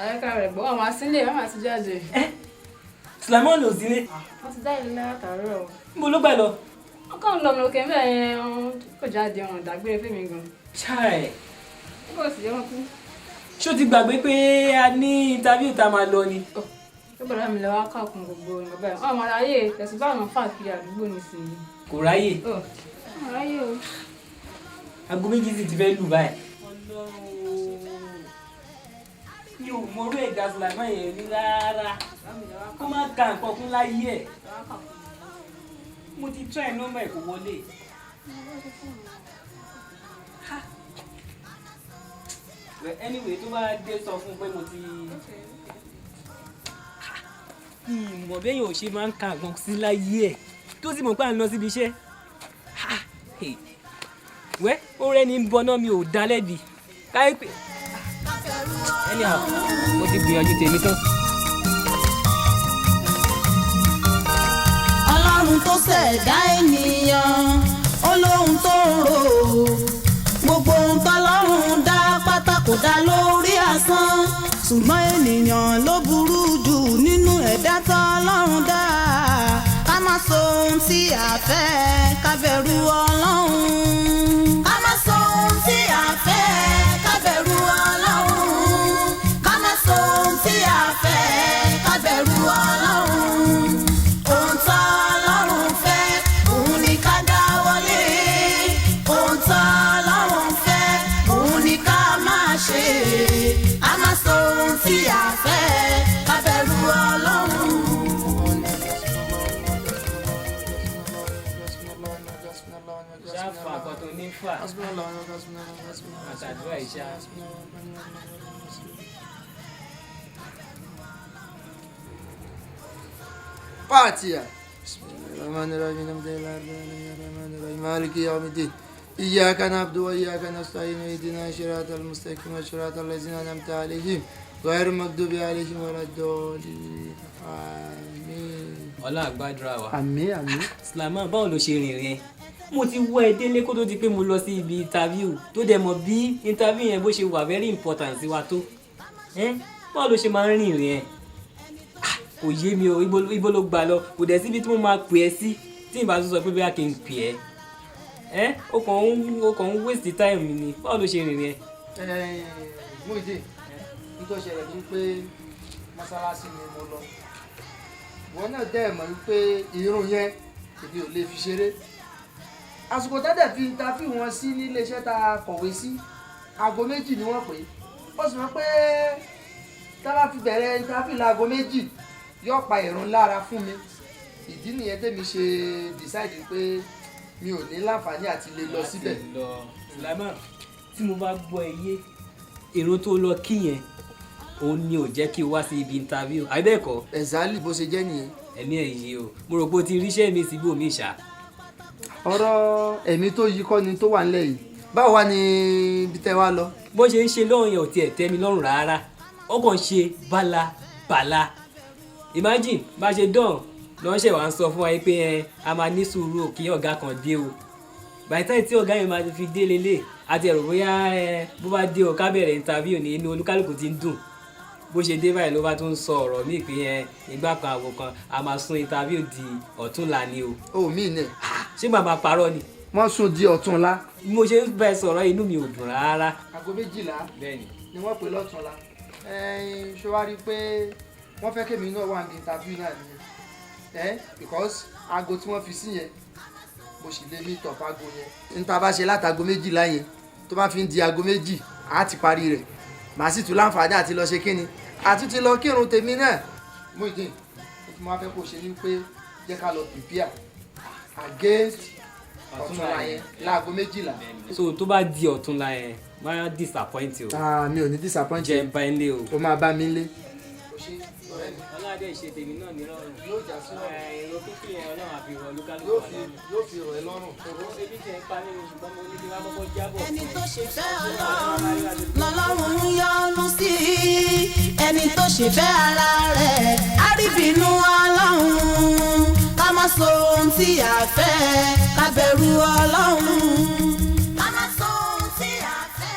Ẹ̀ka rẹ̀ bọ́, àwọn asílẹ̀ wọ́n máa ti jáde. Sulaiman ò sílé. Wọ́n ti jáde látàárọ̀. Níbo ló gbà lọ? Wọ́n kàn ń lọ ọmọ òkè ńbẹ̀ yẹn, wọ́n kò jáde, wọn ò dágbére fún mi gan. Chai. Kò sì yẹ wọn kú. Ṣó ti gbàgbé pé a ní interview tá a máa lọ ni? Ó bọ̀dọ̀ mi lọ wá kàkùn gbogbo nǹkan bẹ́ẹ̀. Wọ́n máa ráyè tẹ̀síbá àwọn fà kiri àdúgbò nísìnyí. Kò ráyè. Ó wọ́n ráyè o. Aago 2 sì ti fẹ́ lù báyìí. Mi ò mọ orí ẹ̀dá Sulaiman yẹn rí rárá. Kó má ka nǹkan kún láyé ẹ̀. Mo ti try nọ́mbà ẹ̀, kò wọlé. Ha! Well, anyway, tó bá dé, sọ fún un pé mo ti. Ìmọ̀ bẹ́yìn ò ṣe máa ń ka nǹkan sí láyé ẹ̀ tó sì mọ̀ pé à ń lọ síbi iṣẹ́. Ha! Hey. Wẹ́ ó rẹ́ni ń bọ náà, mi ò dá lẹ́bi. Káyé pé anyhow, mo ti gbìyànjú tèmi tán. Ọlọ́run tó ṣẹ̀dá ènìyàn, ó lóhun tó ń rò ó. Gbogbo ohun tọ́lọ́run dá pátá kò dá lórí asán, ṣùgbọ́n ènìyàn ló burú jù nínú ẹ̀dá tọ́lọ́run dá. Ká má sọ ohun tí a fẹ́, ká bẹ̀rù Ọlọ́run. Ká má sọ ohun tí a fẹ́, ká bẹ̀rù Ọlọ́run. Ká má sọ ohun tí a fẹ́, ká bẹ̀rù Ọlọ́run. Ohun tọ́lọ́run fẹ́, òun ni ká dáwọ́lé. Ohun tọ́lọ́run fẹ́, òun ni ká máa ṣe. A máa sọ ohun tí a fẹ́, ká bẹ̀rù Ọlọ́run. Ṣáfà kan tó ní fà àtàdúrà ìṣá. فاتحة. بسم الله الرحمن الرحيم، الحمد لله رب العالمين، الرحمن الرحيم، مالك يوم الدين، إياك نعبد وإياك نستعين، اهدنا الصراط المستقيم، صراط الذين أنعمت عليهم، غير المغضوب عليهم ولا الضالين، آمين. Ọlọ́run gbàdúrà wa. Àmín, àmín. Sulaiman, báwo ló ṣe rìnrìn ẹ? Mo ti wọ́ ẹ délé kó tó di pé mo lọ sí ibi interview, tó dẹ̀ mọ̀ bí interview yẹn bó ṣe wà very important sí wa tó. Ẹ́, báwo ló ṣe máa ń rìnrìn ẹ? Ah, kò yé mi o. Ibo ló gbà lọ? Kò dẹ̀ síbi tí mo máa pè ẹ́ sí tí ìbá tún sọ pé bóyá kí n pè ẹ́. Ẹ́, ó kàn ń waste time mi ni. Báwo ló ṣe rìnrìn ẹ? Muyideen, nítorí ṣẹlẹ̀ ní pé mọ́sálásí ni mo lọ. Ìwọ náà dẹ́ mọ̀ wípé irun yẹn, èmi ò lè fi ṣeré. Àsìkò tẹ́tẹ̀ fi interview wọn sí nílé iṣẹ́ tá a kọ̀wé sí, aago 2 ni wọ́n pè é. Ó sì mọ̀ pé tá a bá fi bẹ̀rẹ̀ interview láago 2, yóò pa ìrun lára fún mi. Ìdí nìyẹn tèmi ṣe decide pé mi ò ní láǹfààní àti lè lọ síbẹ̀. Láti lọ. Sulaiman, tí mo bá gbọ́ ẹ yé, èrò tó lọ kí yẹn, òun ni ò jẹ́ kí o wá sí ibi interview, àbí bẹ́ẹ̀ kọ́? Exactly, bó ṣe jẹ́ nìyẹn. Ẹ̀mí ẹ̀ yìí o, mo rò pé o ti ríṣẹ́ mi síbò mi ṣá. Ọ̀rọ̀ ẹ̀mí tó yí kọ́ ni tó wà nílẹ̀ yìí. Báwo wá ní ibi tẹ́ wá lọ? Bó ṣe ń ṣe lọ́rùn yẹn ò tiẹ̀ tẹ́ mi lọ́rùn rárá. Ó kàn ṣe bálabàla. Imagine, bá ṣe dán lọ́n ṣẹ̀ wá ń sọ fún wa pé ẹ a máa ní sùúrù kí ọ̀gá kan dé o. By the time tí ọ̀gá yẹn máa fi dé lélẹ̀ àti ẹ̀rọ bóyá ẹ bó bá dé o, ká bẹ̀rẹ̀ interview ní inú olúkálùkù ti ń dùn. Bó ṣe dé báyìí ló bá tún sọ ọ̀rọ̀ míì pé ẹ ìgbà kan àwò kan, a máa sún interview di ọ̀túnla ni o. O mí nẹ. Ṣé màmá parọ́ ni? Wọ́n sún di ọ̀túnla. Bí mo ṣe ń bẹ sọ̀rọ̀, inú mi ò dùn rárá. Aago 12 Bẹ́ẹ̀ni. ni wọ́n pè lọ́túnla. Ẹ̀ẹ́n, ṣé wàá rí i pé wọ́n fẹ́ kémi náà wà ní interview náà ni ẹ́? Because aago tí wọ́n fi sí yẹn, mo sì lè meet up aago yẹn. Níta bá ṣe látago 12 yẹn, tó bá fi ń di aago 2, á ti parí rẹ̀. Màá sì tún láǹfààní àti lọ ṣe kíni, àti ti lọ kírun tèmi náà. Muyideen, ó ti máa fẹ́ kó ṣe ní pé jẹ́ ká lọ prepare against ọ̀túnla yẹn láago 12. So tó bá di ọ̀túnla yẹn, má disappoint o. Ah, mi ò ní disappoint. Jẹ́ ń bá ẹ lé o. O máa bá mi lé. O ṣe, ọ̀rẹ́ mi. Ọlọ́dẹ ṣe tèmi náà nírọ̀rùn. Yóò já sí ọ̀rọ̀. Èrò kíkì yẹn, Ọlọ́run àfi rọ̀ olúkálùkù Yóò wa fi lọ́rùn. Yóò fi rọ̀ ẹ́ lọ́rùn. Ebi tẹ̀ ń pa mí ni, ṣùgbọ́n mo ní kí n wá kọ́kọ́ jábọ̀. Ẹni tó ṣe fẹ́ Ọlọ́run lọ́lọ́run ń yọ́nú sí. Ẹni tó ṣe fẹ́ ara rẹ̀ á rí bínú Ọlọ́run. Ká má sọ ohun tí a fẹ́, ká bẹ̀rù Ọlọ́run. Ká má sọ ohun tí a fẹ́.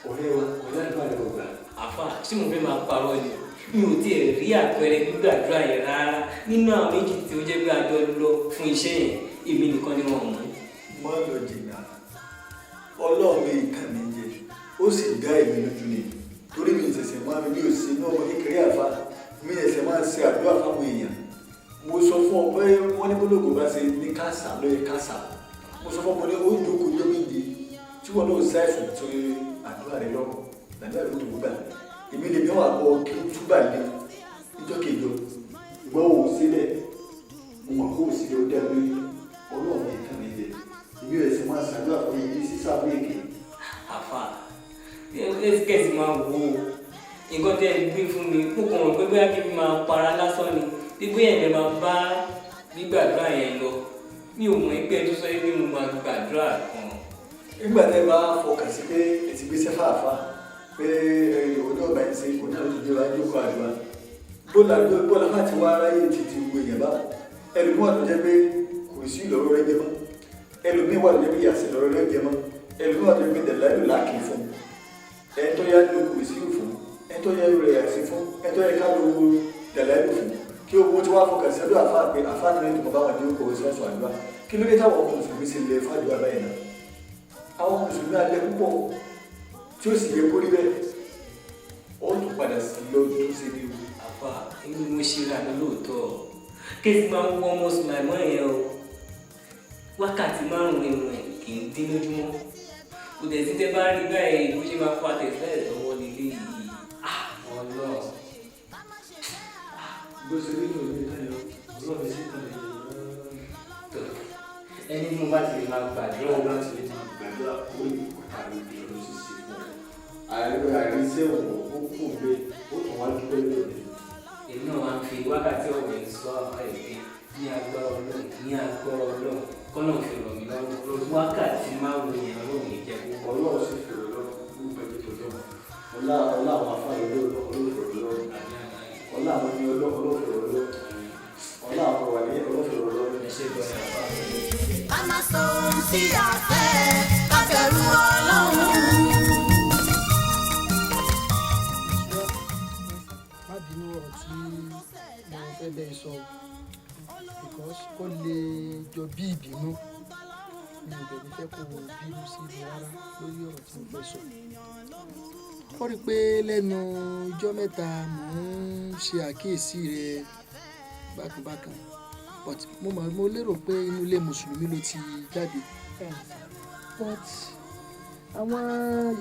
Ọ̀rẹ́ wa, ọ̀rẹ́ àdúrà rẹ̀ ò gbà. Àfà, Ṣé mo fẹ́ máa parọ́ ni? Mi ò tiẹ̀ rí àpẹẹrẹ gbígbàdúrà yẹn rárá. Nínú àwọn méjì tí ó jẹ́ pé a jọ lọ fún iṣẹ́ yẹn, èmi nìkan ni wọ́n mú. Má lọ jìnnà, Ọlọ́run mi kàn mí jẹ, ó sì dá èmi lójú ni, torí mi ṣẹ̀ṣẹ̀ máa mi ò sí inú ọmọ kékeré àfa mi ṣẹ̀ṣẹ̀ máa ń ṣe àdúrà fáwọn èèyàn. Mo sọ fún ọ pé wọ́n ní bólógùn bá ṣe ní kásá ló yẹ kásá. Mo sọ fún ọ pé ó jókòó ọjọ́ 7 tí wọn náà ṣàìsùn tó àdúrà rẹ lọ́rùn làdúrà rẹ tó gbà. Èmi lè mi wà bọ kí n túbà lé ìjọ kejọ gbọ́ ò sílẹ̀. Mo mọ̀ kó o sílẹ̀, ó dá mi Ọlọ́run mi kàn mí jẹ, èmi ò sì máa ṣàdúrà fún yìí bí sísá fún èké. Àfà, ẹsìkẹsì máa wò ó, nǹkan tẹ́ ẹ gbé fún mi, mo kàn rò pé bóyá kí n máa para lásán ni, bí bóyá ẹ̀ máa bá gbígbàdúrà yẹn lọ. Mi ò mọ̀ pé ẹ tó sọ pé mo máa gbàdúrà kan. Nígbà tẹ́ bá fọkàn sí pé ẹ ti gbé sẹ́fà àfa pé òun náà bá ń ṣe òun náà ló ti gbé wa jókòó àdúrà bóòlù àdúrà bóòlù àfáà ti wá aráyé títí gbogbo èèyàn bá ẹlòmíì wà tó jẹ́ pé kò sí ìlọ́rọ̀ rẹ jẹ mọ́, ẹlòmíì wà tó jẹ́ pé yàsí lọ́rọ̀ rẹ jẹ mọ́, ẹlòmíì wà tó jẹ́ pé dẹ̀láìlú láàkì fún ẹni tó yá ló kò sí fún ẹni tó yá rẹ̀ yàsí fún ẹni tó yẹ ká ló dẹ̀láìlú fún kí owó tí wàá fọkàn sí ọdún àfáà pé àfáà náà ní tòmọ́ báwọn ní ó kọ̀wé sọ́sọ́ àdúrà. Kí ló dé táwọn ọmọ mùsùlùmí sì lè fàdúrà báyìí náà? Àwọn mùsùlùmí alẹ́ púpọ̀ tí ó sì yẹ kó rí bẹ́ẹ̀, ó tún padà sí lọ́dún sí ní o. Àfà, èmi mo ṣe ra mi lóòótọ́, kéésì máa ń wọ ọmọ sùnàìmọ́ yẹn o. Wákàtí 5 irun ẹ̀ kì í dín lójúmọ́. Kò dẹ̀ sí tẹ́ bá rí báyìí bó ṣe máa kó àtẹ̀sílẹ̀ lọ́wọ́ nílé yìí. Ọlọ́run. Bó ṣe rí lòun ní ìtàn yọ Ọlọ́run sí ìtàn yìí. Ẹni tí mo bá ti lè máa gbàdúrà. Ọlọ́run láti lè máa gbàdúrà ó lè kọ́ta lórí ọdún ṣíṣe fún ọ. Ààrẹ àríṣẹ́ òun ó kù gbé ó tún wá dúpẹ́ lónìí. Èmi náà máa ń fi wákàtí ọ̀wẹ̀ ń sọ àbá ìpè ní agbára Ọlọ́run, ní agbára Ọlọ́run, kọ́nà fi rọ̀ mí lọ́rùn. Wákàtí 5 yẹn Ọlọ́run ní jẹ́ kó. Ọlọ́run sì fèrè lọ́rùn gbogbo ẹni tó lọ́rùn. Ọlá ọlá àwọn afáàlú Ọlọ́run fèrè lọ́rùn. Ọlá àwọn ẹni Ọlọ́run fèrè lọ́rùn. Ọlá àwọn wà ní Ọlọ́run fèrè lọ́rùn. Ẹ ṣe gbọ́dọ̀ àbá. Ká má sọ ohun tí a fẹ́, ká bẹ̀rù Ọlọ́run. Má bínú, ọ̀rọ̀ tí mo fẹ́ bẹ́ẹ̀ sọ, because ó lè jọ bí ìbínú. Mi ò dẹ̀ ní fẹ́ kó o bínú sí mi rárá lórí ọ̀rọ̀ tí mo fẹ́ sọ. Ó rí i pé lẹ́nu ijọ́ mẹ́ta mò ń ṣe àkíyèsí rẹ bákan bákan, but mo mọ̀, mo lérò pé inú ilé mùsùlùmí ló ti jáde, but àwọn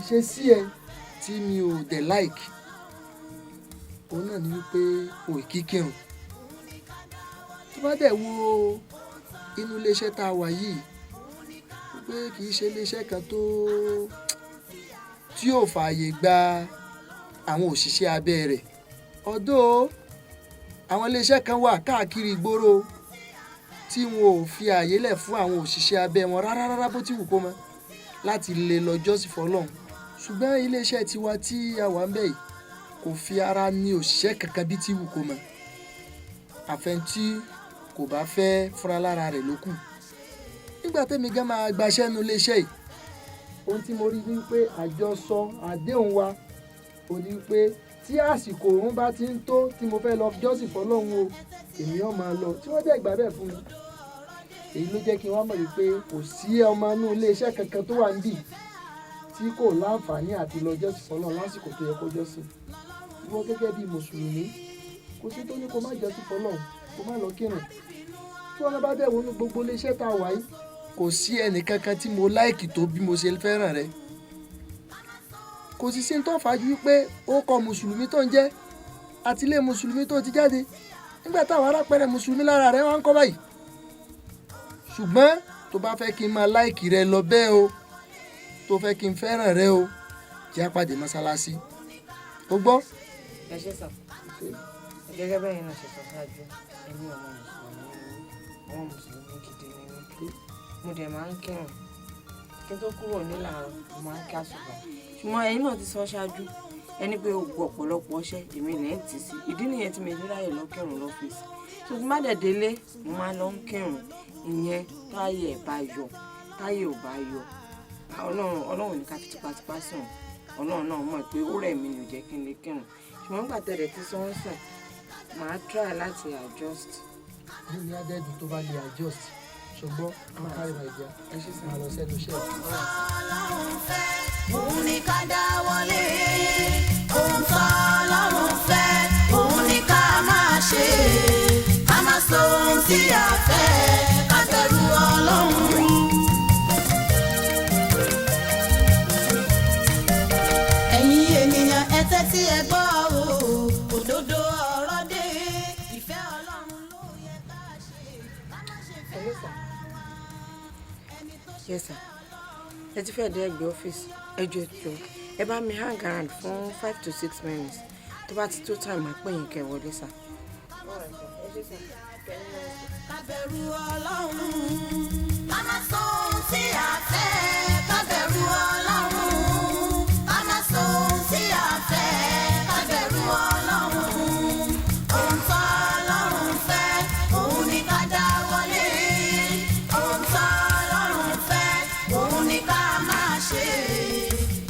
ìṣesí ẹ tí mi ò dẹ̀ like, òun náà ni wípé o ì kíkírun. Tó bá dẹ̀ wo inú iléeṣẹ́ tá a wà yìí, wípé kì í ṣe iléeṣẹ́ kan tó tí ò fààyè gba àwọn òṣìṣẹ́ abẹ́ rẹ̀. Ọ̀dọ́ àwọn iléeṣẹ́ kan wà káàkiri ìgboro tí wọn ò fi ààyè lẹ̀ fún àwọn òṣìṣẹ́ abẹ́ wọn rárá rárá bó ti wù kó mọ láti lè lọ jọ́sìn fọlọ́run, ṣùgbọ́n iléeṣẹ́ tiwa tí a wà ń bẹ̀ yìí kò fi ara ní òṣìṣẹ́ kankan bí ti wù kó mọ, àfẹn tí kò bá fẹ́ fúnra lára rẹ̀ ló kù. Nígbà tẹ́mi gan máa gbaṣẹ́ nu iléeṣẹ́ yìí, ohun tí mo rí ni pé àjọsọ àdéhùn wa ò ní pé tí àsìkò òun bá ti ń tó tí mo fẹ́ lọ jọ́sìn fọlọ́run o, èmi ò máa lọ, tí wọ́n dẹ̀ gbà bẹ́ẹ̀ fún mi. Èyí ló jẹ́ kí n wá mọ̀ wípé kò sí ọmọ inú iléeṣẹ́ kankan tó wà níbí tí kò láǹfààní àti lọ jọ́sìn fọlọ́run lásìkò tó yẹ kó jọ́sìn. Ìwọ gẹ́gẹ́ bí mùsùlùmí, kò sí tó ní kó má jọ́sìn fọlọ́run, kó má lọ kírun. Tí wọ́n bá dẹ̀ wọnú gbogbo iléeṣẹ́ tá a wà yìí, kò sí ẹnì kankan tí mo like tó bí mo ṣe fẹ́ràn rẹ. Kò sì sí ní tó fàájú wípé ó kọ mùsùlùmí tó ń jẹ́ àti ilé mùsùlùmí tó ti jáde nígbà táwọn arápẹrẹ mùsùlùmí lára rẹ wá ń kọ́ báyìí. Ṣùgbọ́n tó bá fẹ́ kí n máa like rẹ lọ bẹ́ẹ̀ o, tó fẹ́ kí n fẹ́ràn rẹ o, jẹ́ á pàdé mọ́sálásí, o gbọ́. Ẹ ṣe sir. Gẹ́gẹ́ bẹ́ẹ̀ náà ṣe sọ ṣáájú, èmi ọmọ mùsùlùmí ni mí, ọmọ mùsùlùmí gidi ni mí. Mo dẹ̀ máa ń kírun. Kí n tó kúrò ní làárọ̀, mo máa ń kí àsùbá. Ṣùgbọ́n ẹ̀yin náà ti sọ ṣáájú, ẹni pé o gbọ́ ọ̀pọ̀lọpọ̀ iṣẹ́ èmi lẹ́ ń tì sí. Ìdí nìyẹn tí mi fi ráyè lọ kírun lọ́fíìsì. So tí má dẹ̀ délé, mo máa lọ ń kírun. Ìyẹn táyé ẹ̀ bá yọ, táyé ò bá yọ. Ọlọ́run, Ọlọ́run ní ká fi tipátipá sùn. Ọlọ́run náà mọ̀ pé ó rẹ̀ mí ni ò jẹ́ kí n lè kírun, ṣùgbọ́n gbà tẹ̀lé tí sọ ń sìn, màá try láti adjust. Inú mi á dẹ́dùn tó bá lè adjust, ṣùgbọ́n má kárí my dear. Ẹ ṣé sir. Máa lọ sẹ́nu iṣẹ́ ẹ̀. Ọlọ́run fẹ́, òun ni ká dáwọ́lé. Ohun tọ́lọ́run fẹ́, òun ni ká máa ṣe. Ká má sọ ohun tí a fẹ́, ká bẹ̀rù Ọlọ́run. Ẹ̀yin ènìyàn, ẹ tẹ́tí ẹ gbọ́ o, òdodo ọ̀rọ̀ dé. Ìfẹ́ Ọlọ́run ló yẹ ká ṣe, ká má ṣe fẹ́ Hello, sir. ara wa. Ẹni tó ṣe Yes sir, ẹ ti fẹ́ dé ẹgbẹ́ ọ́fíìsì. Ẹ jọ̀ọ́, ẹ jọ̀ọ́, ẹ bá mi hang around fún 5 to 6 minutes. Tó bá ti tó time, máa pè yín kẹ́ wọlé sir. Ká bẹ̀rù Ọlọ́run. Ká má sọ ohun tí a fẹ́, ká bẹ̀rù Ọlọ́run. Ká má sọ ohun tí a fẹ́, ká bẹ̀rù Ọlọ́run. Ohun tó Ọlọ́run fẹ́, òun ni ká dáwọ́lé. Ohun tó Ọlọ́run fẹ́, òun ni ká máa ṣe.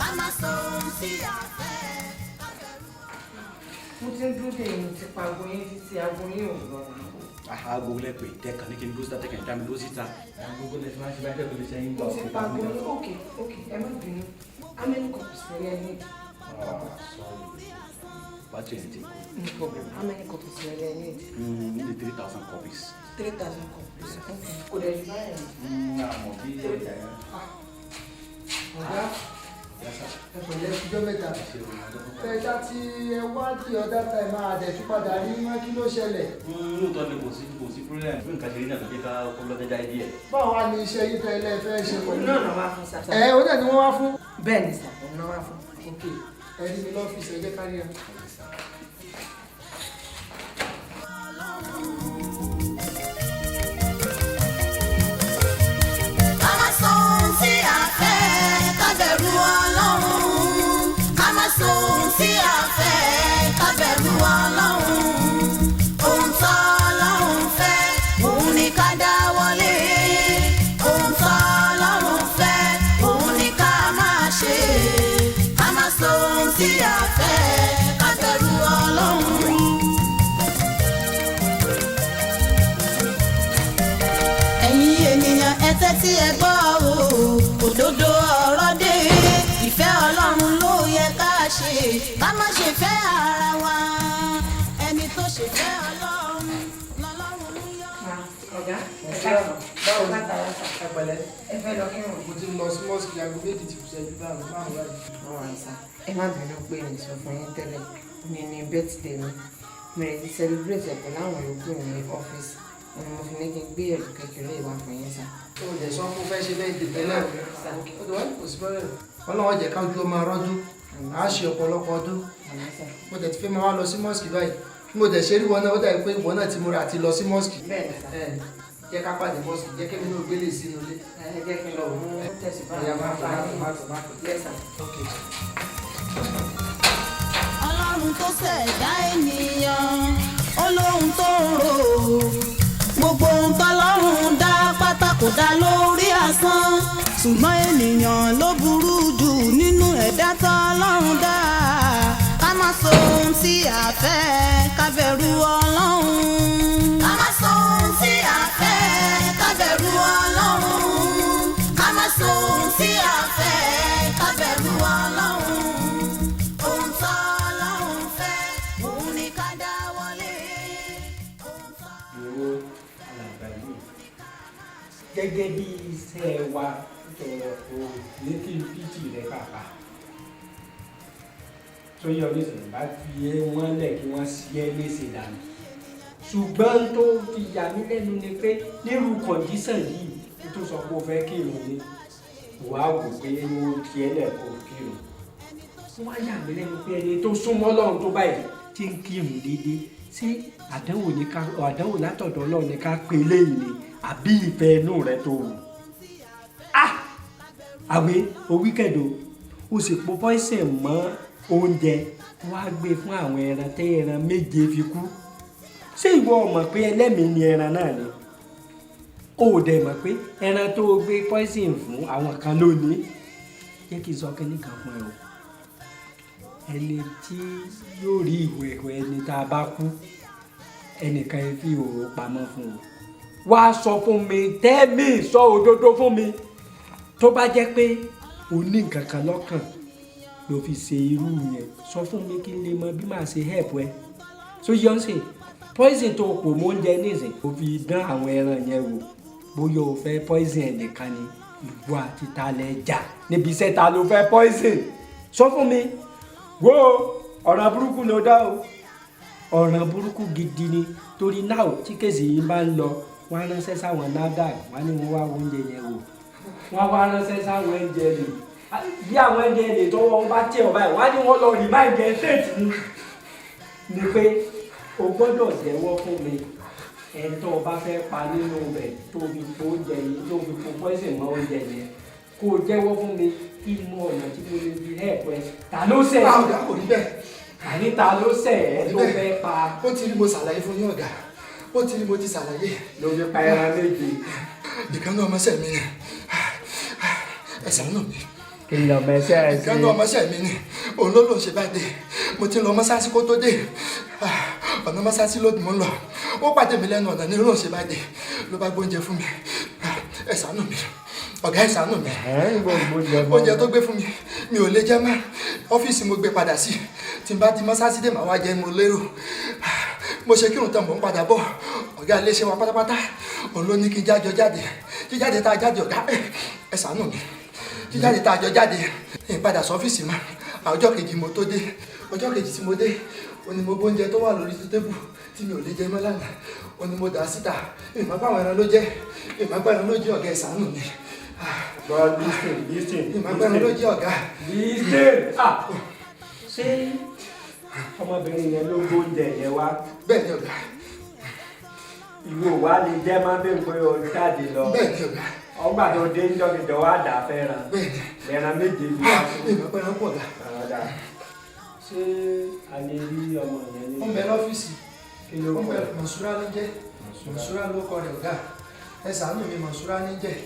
Ká má sọ ohun tí a fẹ́, ká bẹ̀rù. Mo ti ń dúró dè yín, mo ti pa aago yín títí, aago yín ò lọ náà. Aago lẹ pé tẹkàn ní kí n dúró síta, tẹkàn dá mi dúró síta. Agogo lẹ fi máa ń ṣe báyìí, tẹkàn lè ṣe yín Mo gbà. ti pa aago yín. Ok, ẹ má bínú. How many copies lẹ need? Ah, sorry, battery ẹ̀ ti kú. No problem. How many copies lẹ need? Ní 3,000 copies. 3,000 copies, ok. Kò dẹ̀ jù báyìí lọ. Àmọ́ bí ọjà yẹn. Ọ̀gá, ẹ pẹ̀lẹ́, ọjọ́ mẹ́ta. Tẹ̀ka tí ẹ wá di ọ̀dà time, máa dẹ̀ tún padà rí wọn. Kí ló ṣẹlẹ̀? Lóòótọ́ ni, kò sí problem bí nǹkan ṣe rí náà tó jẹ́ ká kó lọ́jọ́jà díẹ̀. Báwo wá ní iṣẹ́ yìí tẹ́ ilé fẹ́ ṣe pẹ̀lú? Náà náà wá fún sir. Ẹ ó dẹ̀ ni wọ́n wá fún. Bẹ́ẹ̀ ni sir, òun náà wá fún. Ok, ẹ rí mi lọ́fíìsì, ẹ jẹ́ ká ríra. Ká má sọ ohun tí a fẹ́, ká bẹ̀rù Ọlọ́run. Ká má sọ ohun tí a fẹ́, ká bẹ̀rù Ọlọ́run. Ohun tó Ọlọ́run fẹ́, òun ni ká dáwọ́lé. Ohun tó Ọlọ́run fẹ́, òun ni ká máa ṣe. Ká má sọ ohun tí a fẹ́, ká bẹ̀rù Ọlọ́run. Ẹ̀yin ènìyàn, ẹ tẹ́tí ẹ gbọ́ o, òdodo ọ̀rọ̀ dé. Ìfẹ́ Ọlọ́run ló yẹ ká ṣe, ká má ṣe fẹ́ ara wa. Ẹni tó ṣe fẹ́ Ọlọ́run lọ́lọ́run ń yọ. Ọ̀gá. Báwo ni? Látara sir. Ẹ pẹ̀lẹ́. Ẹ fẹ́ lọ kírun? Mo ti ń lọ sí mosque, aago 2 ti kù ìṣẹ́jú 5 báyìí. Àwọn àìsàn, ẹ má bínú pé mi sọ fún yín tẹ́lẹ̀. Ní birthday mi, mo lè ti celebrate ẹ̀ pẹ̀lú àwọn yòókù mi ní ọ́fíìsì. Òun mo fi ní kí n gbé ẹ̀bùn kékeré ìwà fún yín sir. Ó lè sọ fún fẹ́ ṣe bẹ́ẹ̀ tẹ́lẹ̀ o. Ó ti wá ní kò sí bọ́lẹ̀. Ọlọ́run jẹ́ ká ojú ọmọ arọ́dún. À á ṣe ọ̀pọ̀lọpọ̀ ọdún. Àmín sir. Mo dẹ̀ ti fẹ́ máa wá lọ sí mosque báyìí. Bí mo dẹ̀ ṣe rí wọn náà, ó dàbí pé ìwọ náà ti múra àti lọ sí mosque. Bẹ́ẹ̀ ni sir. Ẹ jẹ́ ká pàdé mosque, jẹ́ kémi náà gbélé sínú ilé. Ẹ jẹ́ kí n lọ mú tẹ̀síbá. Ọ̀yá, má bọ̀, má bọ̀, má bọ̀, má bọ̀. Yes sir. Okay. Ọlọ́run tó ṣẹ̀dá ènìyàn, ó lóhun tó ń rò ó. Gbogbo ohun tọ́lọ́run dá pátá kò dá lórí asán, ṣùgbọ́n ènìyàn ló burú jù nínú ẹ̀dá tọ́lọ́run dá. Ká má sọ ohun tí a fẹ́, ká bẹ̀rù Ọlọ́run. Ká má sọ ohun tí a fẹ́, ká bẹ̀rù Ọlọ́run. Ká má sọ ohun tí a fẹ́, ká bẹ̀rù Ọlọ́run. Ohun tó Ọlọ́run fẹ́, òun ni ká dáwọ́lé. Ohun tó. Ìwọ alàgbà yìí, gẹ́gẹ́ bí iṣẹ́ wa tọrọ o ní kí n pìtì rẹ pàápàá tó yọ nísìnyí bá fi é wọ́n lẹ̀ kí wọ́n sí ẹ léṣe dànù, ṣùgbọ́n tó fi yà mí lẹ́nu ni pé nírú condition yìí tó sọ pé o fẹ́ kírun ni wàá wò pé ó tiẹ̀ lẹ̀ kó kírun. Wọ́n á yà mí lẹ́nu pé ẹni tó súnmọ́ Ọlọ́run tó báyìí tí ń kírun déédéé, ṣé àdánwò ní ká àdánwò látọ̀dọ̀ Ọlọ́run ní ká pé léyìí ni àbí ìfẹ́ inú rẹ tó wù? Ah, àwẹ̀ owíkẹ̀dọ̀, o sì po poison mọ́ oúnjẹ, wọ́n á gbé fún àwọn ẹran tẹ́ ẹran méje fi kú. Ṣé ìwọ mọ̀ pé ẹlẹ́mìí ni ẹran náà ni? O ò dẹ̀ mọ̀ pé ẹran tó o gbé poison fún àwọn kan lónìí. Jẹ́ kí n sọ kínní kan fún ẹ o. Ẹni tí yóò rí ìwẹ̀wẹ̀ ẹni tá a bá kú, ẹnìkan fi òrò pamọ́ fún un. Wá sọ fún mi, tẹ́ẹ̀mì sọ òdodo fún mi. Tó bá jẹ́ pé o ní nǹkan kan lọ́kàn ló fi ṣe irú yẹn, sọ fún mi kí n lè mọ bí màá ṣe help ẹ. So yọ ń sè poison tó pò mọ́ oúnjẹ nísìn, o fi dán àwọn ẹran yẹn wò, bóyá o fẹ́ poison ẹnìkan ni. Ìwọ àti ta lẹ jà níbi iṣẹ́? Ta ló fẹ́ poison? Sọ fún mi. Wo, ọ̀ràn burúkú ló dá o, ọ̀ràn burúkú gidi ni, torí náà tí case yìí bá ń lọ, wọ́n á ránṣẹ́ sáwọn NAFDAC, wọ́n á ní wọ́n wá oúnjẹ yẹn wò. Wọ́n á wá ránṣẹ́ sáwọn NDLEA. Bí àwọn NDLEA tọwọ́ wọn bá tẹ̀ ọ́ báyìí, wọ́n á ní wọ́n lọ remand ẹ̀ state ni pé o gbọ́dọ̀ jẹ́wọ́ fún mi ẹni tó o bá fẹ́ pa nínú ibẹ̀ tó fi po oúnjẹ yìí, tó fi po poison mọ́ oúnjẹ yẹn. Kó o jẹ́wọ́ fún mi kí n mọ ọ̀nà tí mo lè fi help ẹ. Ta ló ṣẹ̀? Ah, ọ̀gá, kò rí bẹ́ẹ̀. Àní ta ló ṣẹ̀ ẹ́ tó fẹ́ pa? Ó ti rí, mo ṣàlàyé fún yín, ọ̀gá. Ó ti rí, mo ti ṣàlàyé. Ló fi pa ẹran méje. Ìkan náà ọmọọṣẹ́ mi ni, ẹ ṣàánú mi. Kí ni ọmọ ẹsẹ̀ ẹ ṣe? Ìkan náà ọmọọṣẹ́ mi ni, òun ló lòun ṣe bá dé. Mo ti ń lọ mọ́sáàsì kó tó dé. Ọ̀nà mọ́sáàsì ló mò ń lọ. Ó pàdé mi lẹ́nu ọ̀nà ní lóun ṣe bá dé, ló bá gbóúnjẹ fún mi. Ẹ ṣàánú mi, ọ̀gá, ẹ ṣàánú mi. Oúnjẹ tó gbé fún mi, mi ò lè jẹ mọ́. Ọ́fíìsì mo gbé padà sí. Tí n bá di mọ́sáàsì dé, màá wá jẹ. Mo lérò mo ṣe kírun tán, mò ń padà bọ̀. Ọ̀gá iléeṣẹ́ wa pátápátá, òun ló ní kí n jájọ jáde. Jíjáde tá a jáde, ọ̀gá, ẹ ṣàánú mi, jíjáde tá a jọ jáde, n padà sọ́fíìsì mọ́. Ọjọ́ kejì mo tó dé. Ọjọ́ kejì tí mo dé, ó ní mo gbóúnjẹ tó wà lórí table tí mi ò lè jẹ mọ́ lánàá, ó ní mo dà á síta. Ìmọ̀ pàwọn ẹran ló jẹ́, ìmọ̀ pàwọn ẹran ló jẹ́. Ọ̀gá, ẹ ṣàánú mi. Well, listen, listen. Ìmọ̀ pàwọn ẹran ló jẹ́, ọ̀gá. Listen. Ah, ṣé ọmọbìnrin yẹn ló gbóúnjẹ yẹn wá? Bẹ́ẹ̀ ni, ọ̀gá. Ìwọ wa lè jẹ́ máa bí pé o jáde lọ. Bẹ́ẹ̀ ni, ọ̀gá. Ọgbà tó dé ń jọ́kìjọ́ wá dà fẹ́ràn. Bẹ́ẹ̀ ni. Ẹran méje fi wá fún. Ìmọ̀ pàwọn ẹran pọ̀, ọ̀gá. Ọ̀dà. Ṣé a lè rí ọmọ yẹn ní? Ó ń bẹ lọ́fíìsì. Kí ló Ó ń kọ? bẹ. Mọ̀ṣúrà ló ń jẹ́. Mọ̀ṣúrà ló kọ rẹ̀, ọ̀gá. Ẹ ṣàánú mi, Mọ̀ṣúrà ní jẹ́.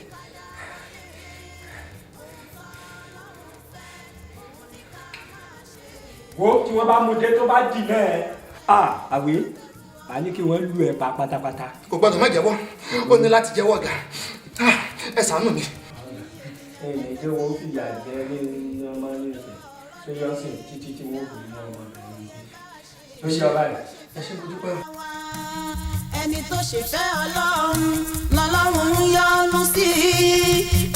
Wo, tí wọ́n bá mú dé, tó bá dì náà ẹ̀. Ah, àwé, a ní kí wọ́n lù ẹ́ pa pátápátá. Kò gbọ́dọ̀ má jẹ́wọ́, ó ní láti jẹ́wọ́, ọ̀gá. Ah, ẹ ṣàánú mi. Ẹ̀yìn tí wọ́n fìyà jẹ ní ọmọ ní ìsìn tó yọ sí títí tí wọ́n fi mú ọmọbìnrin yìí tó yọ báyìí. Ẹ ṣé, mo dúpẹ́ o. Ẹni tó ṣe fẹ́ Ọlọ́run lọ́lọ́run ń yọ́nú sí.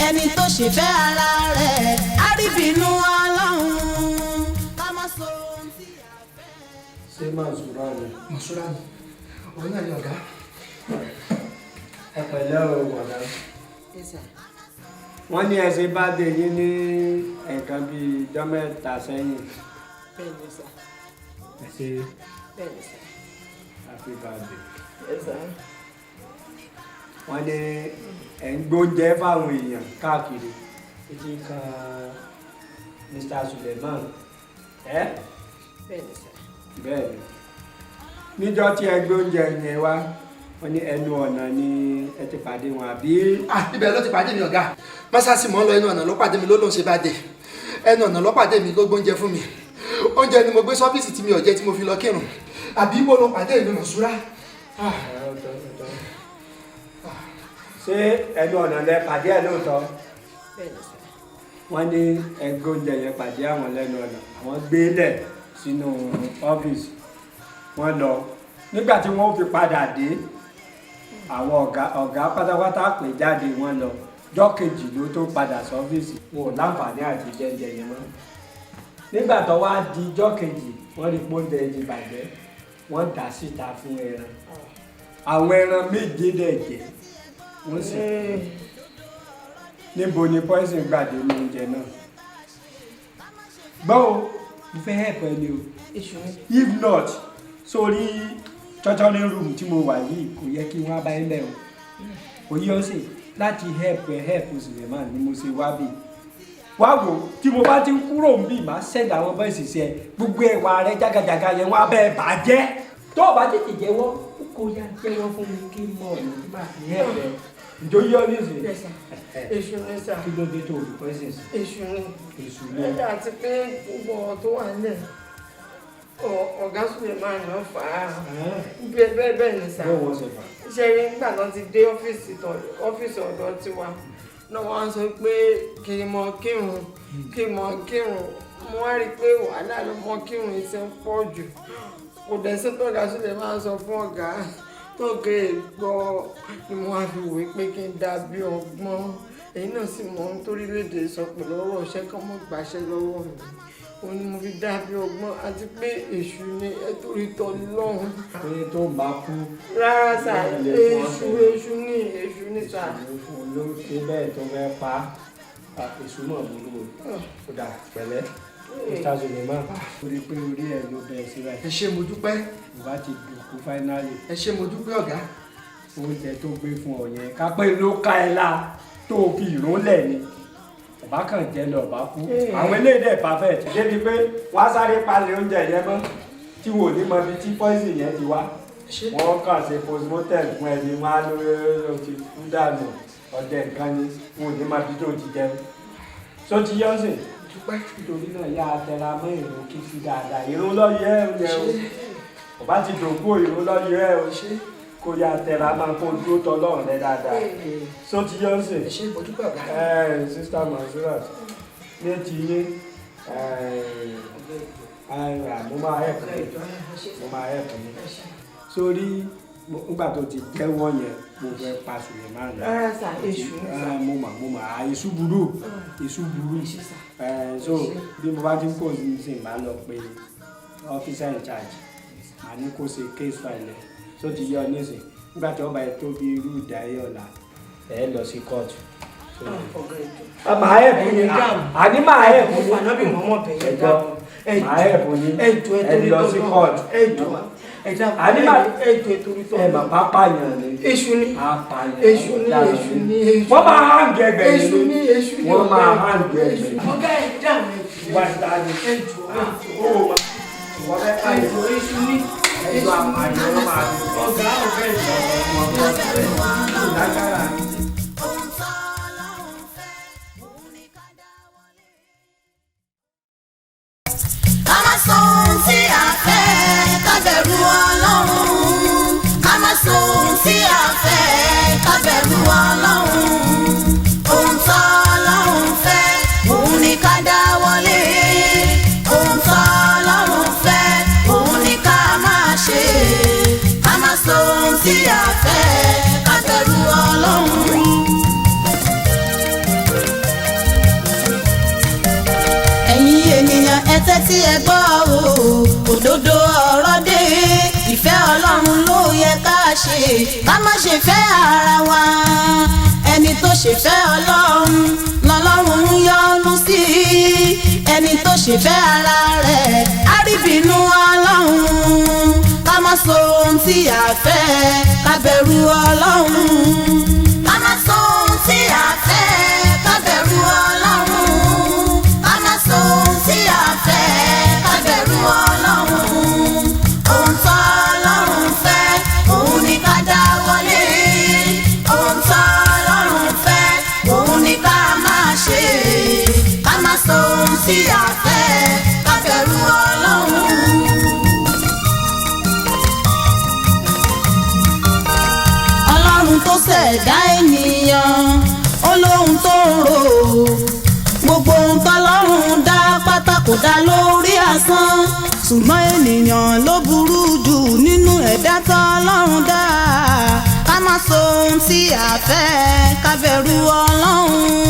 Ẹni tó ṣe fẹ́ ara rẹ̀ á rí bínú Ọlọ́run. Ká má sọ ohun tí a fẹ́. Ṣé Mọ̀ṣúrà ni? Mọ̀ṣúrà ni, òun náà ni, ọ̀gá. Ẹ pẹ̀lẹ́ o, bọ̀dá. Yes, sir. Wọ́n ní ẹ ṣe bá dé yín ní nǹkan bíi ijọ́ 3 sẹ́yìn. Bẹ́ẹ̀ ni, sir. Ẹ ṣe. Bẹ́ẹ̀ ni, sir. Happy birthday. Yes, sir. Wọ́n ní ẹ̀ ń gbóúnjẹ fáwọn èèyàn káàkiri títí kan Mr. Suleiman ẹ. Bẹ́ẹ̀ ni, sir. Bẹ́ẹ̀ ni, níjọ́ tí ẹ gbé oúnjẹ yẹn wá, wọ́n ní ẹnu ọ̀nà ni ẹ ti pàdé wọn, àbí? Ah, ibẹ̀ ló ti pàdé mi, ọ̀gá. Mọ́sáàsì mò ń lọ, ẹnu ọ̀nà ló pàdé mi, ló lóun ṣe bá dé. Ẹnu ọ̀nà ló pàdé mi, ló gbóúnjẹ fún mi. Oúnjẹ ni mo gbé sọ́fíìsì tí mi ò jẹ, tí mo fi lọ kírun. Àbí mo lọ pàdé mi, Mọ̀ṣúrà? Ah. Ṣé ẹnu ọ̀nà lẹ pàdé ẹ lóòótọ́? Bẹ́ẹ̀ ni, sir. Wọ́n ní ẹgbẹ́ oúnjẹ yẹn pàdé àwọn lẹ́nu ọ̀nà, àwọn gbé lẹ̀ sínú ọ́fíìsì, wọ́n lọ. Nígbà tí wọ́n fi padà dé, àwọn ọ̀gá pátápátá pè jáde, wọ́n lọ. Jọ́ kejì ló tó padà sọ́fíìsì. Wọn ò láǹfààní àti jẹ́ńjẹ yẹn mọ́. Nígbà tó wá di jọ́ kejì, wọ́n rí pọ́ńjẹ ti bàjẹ́, wọ́n dà síta fún ẹran. Àwọn ẹran méje dẹ̀ jẹ́, wọ́n sì kú. Níbo ni poison gbàdé ní oúnjẹ náà? Gbọ́ o, mo fẹ́ help ẹ ni o. Èṣù ni. If not, sórí torturing room tí mo wà yìí, kò yẹ kí wọ́n bá ẹ lẹ̀ o. Kò yí ọ sí láti help ẹ, help Suleiman ni mo ṣe wá bí. Wá wò, tí mo bá ti ń kúrò ń bì, máa send àwọn boys sí ẹ. Gbogbo ẹwà rẹ jágajàga yẹn, wọ́n á bẹ́ẹ̀ bàjẹ́. Tó o bá tètè jẹ́wọ́, kó yá jẹ́wọ́ fún mi kí n mọ ọ̀nà tí màá fi help ẹ. Ǹjọ́ yọ nísìnyí. Yes sir. Èṣù ni sir. Kí ló dé tó o fi poison sí? Èṣù ni. Èṣù ni. Àti pé gbogbo ọ̀rọ̀ tó wà nílẹ̀ ọ̀gá Suleiman náà fà á. Bẹ́ẹ̀ bẹ́ẹ̀ ni sir. Bẹ́ẹ̀ wọ́n ṣe fà. Ṣé rí nígbà tó ti dé ọ́fíìsì ọ̀dọ̀ tiwa náà wọ́n á sọ pé kí n mọ kírun kí n mọ kírun. Mo wá rí i pé wàhálà ló mọ kírun iṣẹ́ ń pọ̀ jù. Kò dẹ̀ sí tọ́gà Suleiman sọ fún ọ̀gá tọ́gà gbọ́ ni mo wá fi wòó pé kí n dàbí ọgbọ́n. Èyí náà sì mọ̀ ohun torílẹ̀-èdè sọ pẹ̀lú ọ̀rọ̀ ọ̀ṣẹ́ kan mọ́ gbàṣẹ́ lọ́wọ́ mi. Òun ni mo fi dàbí ọgbọ́n àti pé èṣù ni ẹ torí tọ́ lọ́hùn. Pé tó bá kú. Rárá sà, èṣù èṣù ni èṣù ni sà. Èṣù ló ṣe bẹ́ẹ̀ tó fẹ́ pa á. Èṣù náà burú o. Ó dà pẹ̀lẹ́. Mr. Suleiman, ó rí i pé orí ẹ̀ ló bẹ̀rẹ̀ sí báyìí. Ẹ ṣé mo dúpẹ́. Ìwà ti dùnkú fáínálì. Ẹ ṣé mo dúpẹ́ ọ̀gá. Oúnjẹ tó gbé fún ọ yẹn kápẹ́ ló ká ẹ la tó fi ìrólẹ̀ ni. Ọba kan jẹ lọ ọba kú. Àwọn eléyìí dẹ̀ perfect débi pé wọ́n á sáré palẹ̀ oúnjẹ yẹn mọ́ tí wò ní mọ ibi tí poison yẹn ti wá. Wọ́n kàn ṣe postmortem fún ẹni wọ́n á ló ti kú dànù ọdẹ nǹkan ni wọn ò ní mọ ibi tó ti jẹun. Sọ ti yọ sí. Nítorí náà yá tẹra mọ́ ìrun kíkí dáadáa. Ìrun ló yẹ ẹ́ yẹ o. Ọba ti dòkú ìrun ló yẹ ẹ́ o. Kó yá tẹra máa kó dúró tọlọ́run rẹ dáadáa. Sọ ti yọ sí. Ẹ ṣé mo dúpẹ́ ọ̀gá. Sista Mansurat, ní ti yín, mo máa help yín. Mo máa help yín. Sórí nígbà tó ti jẹ́wọ́ yẹn, mo fẹ́ pa Suleiman. Rárá sà, èṣù ni sà. Mo mọ̀, èṣù burú, èṣù burú. So bí mo bá ti ń kó sí máa lọ pé officer in charge, màá ní kó ṣe case file ẹ̀. So ti yọ nísìn, nígbà tí wọ́n bá yẹ tó bí irú ìdáyé ọ̀la, ẹ lọ sí court. Màá help yín, àní màá help yín. Ẹjọ́ màá help yín, ẹ lọ sí court. Àní màá ẹ bàbá pààyàn ni. Èṣù ni. Èṣù ni, èṣù ni, èṣù. Wọ́n máa hàn gẹ̀gbẹ̀ ni. Èṣù ni, èṣù ni. Wọ́n máa hàn gẹ̀gbẹ̀. Ọ̀gá ẹ̀ dà mí. Wá ìta ni. Ẹjọ́ Ó mà. Wọ́n fẹ́ pààyàn. Èṣù ni. Ẹjọ́ àpààyàn ló máa dùn. Ọ̀gá ọ̀gá ẹ̀jọ̀. Lágbára. Ká má sọ ohun tí a fẹ́ ká bẹ̀rù Ọlọ́run. Ká má sọ ohun tí a fẹ́ ká bẹ̀rù Ọlọ́run. Ohun tó Ọlọ́run fẹ́ òun ni ká dáwọ́lé. Ohun tó Ọlọ́run fẹ́ òun ni ká máa ṣe. Ká má sọ ohun tí a fẹ́ ká bẹ̀rù Ọlọ́run. Ẹ̀yin ènìyàn ẹ tẹ́tí ẹ gbọ́ o, òdodo ọ̀rọ̀ dé. Ìfẹ́ Ọlọ́run ló yẹ ká ṣe, ká má ṣe fẹ́ ara wa. Ẹni tó ṣe fẹ́ Ọlọ́run lọ́lọ́run ń yọ́nú sí. Ẹni tó ṣe fẹ́ ara rẹ̀ á rí bínú Ọlọ́run. Ká má sọ ohun tí a fẹ́ ká bẹ̀rù Ọlọ́run. Ká má sọ ohun tí a fẹ́ ká bẹ̀rù Ọlọ́run. Ká má sọ ohun tí a fẹ́ ká bẹ̀rù Ọlọ́run. Ohun tó Ọlọ́run fẹ́ òun ni ká dáwọ́lé. Ohun tó Ọlọ́run fẹ́ òun ni ká máa ṣe. Ká má sọ ohun tí a fẹ́ ká bẹ̀rù Ọlọ́run. Ọlọ́run tó ṣẹ̀dá ènìyàn ó lóhun tó ń rò ó. Gbogbo ohun tọ́lọ́run dá pátá kò dá lórí asán. Ṣùgbọ́n ènìyàn ló burú jù nínú ẹ̀dá tọ́lọ́run dá. Ká má sọ ohun tí a fẹ́ ká bẹ̀rù Ọlọ́run.